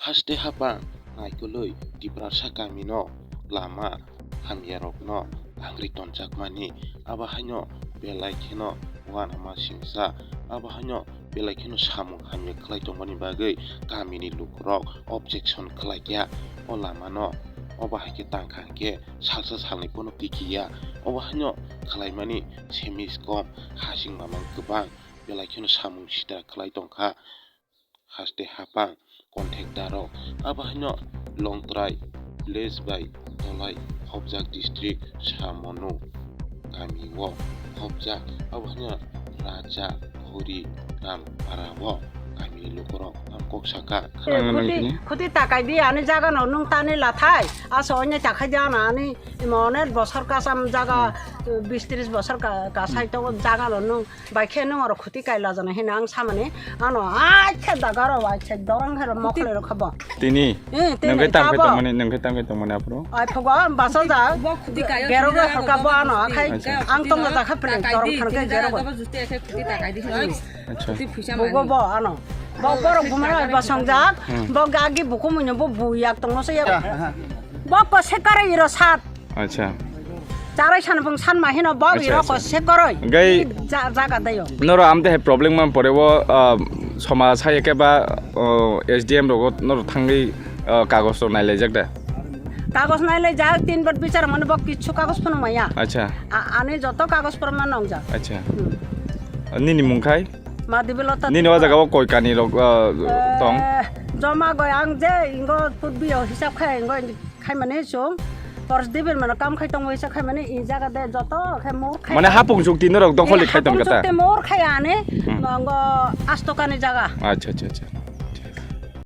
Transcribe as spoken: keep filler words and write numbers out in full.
Haste hapang naikolwi Tiprasa kamino lama hamyarokno tangri tonjakmani, abo haino belai kheno uanama singsa, abo haino belai kheno samung hamya khlai tongmani bagwi kamini lukurok objection khlaikha o lamano. Obo hai khe tangkha hwnkhe salsa salnwi pono tikiya, obo haino khlaimani semis kom, hasing mamang kwbang belai kheno samung sitra khlai tongkha. Haste hapang contractor rok, abo haino Longtrai village bai Tolai Hopjak district Samonu kami o Hopjak, abo haino Raja Khori Ram para o kami ni lukurok ang kok saka. Khwlai mano Khuti, hini? Khuti takai di ani jaga no nung tani lathai. Aso onya takhai di ano ani imo onek bosor kasam jaga, bis tris bosor ka-, kasai tongo jaga no nung. Bai khe nung oro khuti kaila jana hino ang samani ano ai khe daga ro ai khe dorong hero mokhlai ro khabo. Tini? Eh, tini nungkhe tangkhe khabo. Tongmani, nungkhe tangkhe tongmani aphuru? Ai phugo baso ja. Bo khuti kayo gero sini go jaga hwrka go bo ano khuti akhai kayo ang khuti tongna no. Jakha pele takai dorong di, thangkhe tini gero jaga go. Go justi akhai khuti takai di. Acha. Khuti phuisa mani. Bugo bo ano. Bo borok bumara basong jak. Hmm. Bo gagi buku muino bo bu yak tongno se yak. Bo ko sekare iro sat. Acha. Charai sanbung sanma hino bo. Acha, iro ko acha. Sekoroi. Gai. Ja-, jaga dayo. Noro amte hai problem man pore o, ah, somaj hai ke ba, oh, S D M rogo noro thangwi, ah, kagos rok nailaijak da? Kagos nailaijak, tin bar bichar mani bo kichu kagos phano maya. Acha. A-, ani joto kagos proman nongjak. Acha. Hmm. Nini mung khai? Madibilo ta. Nini o jaga o koi kani rok, ah, tong? Eh, joma goi ang je ingo putbi o hisab khai ingo khaimani chwng Porosdipin mano kam khai tongo isa khaimani i jaga de joto khe mur khai. Mane hapung chukti norok dokholi khai tong kata? Hapung chukti mur khai ani, hmm, nongo astokani jaga. Acha, acha, acha.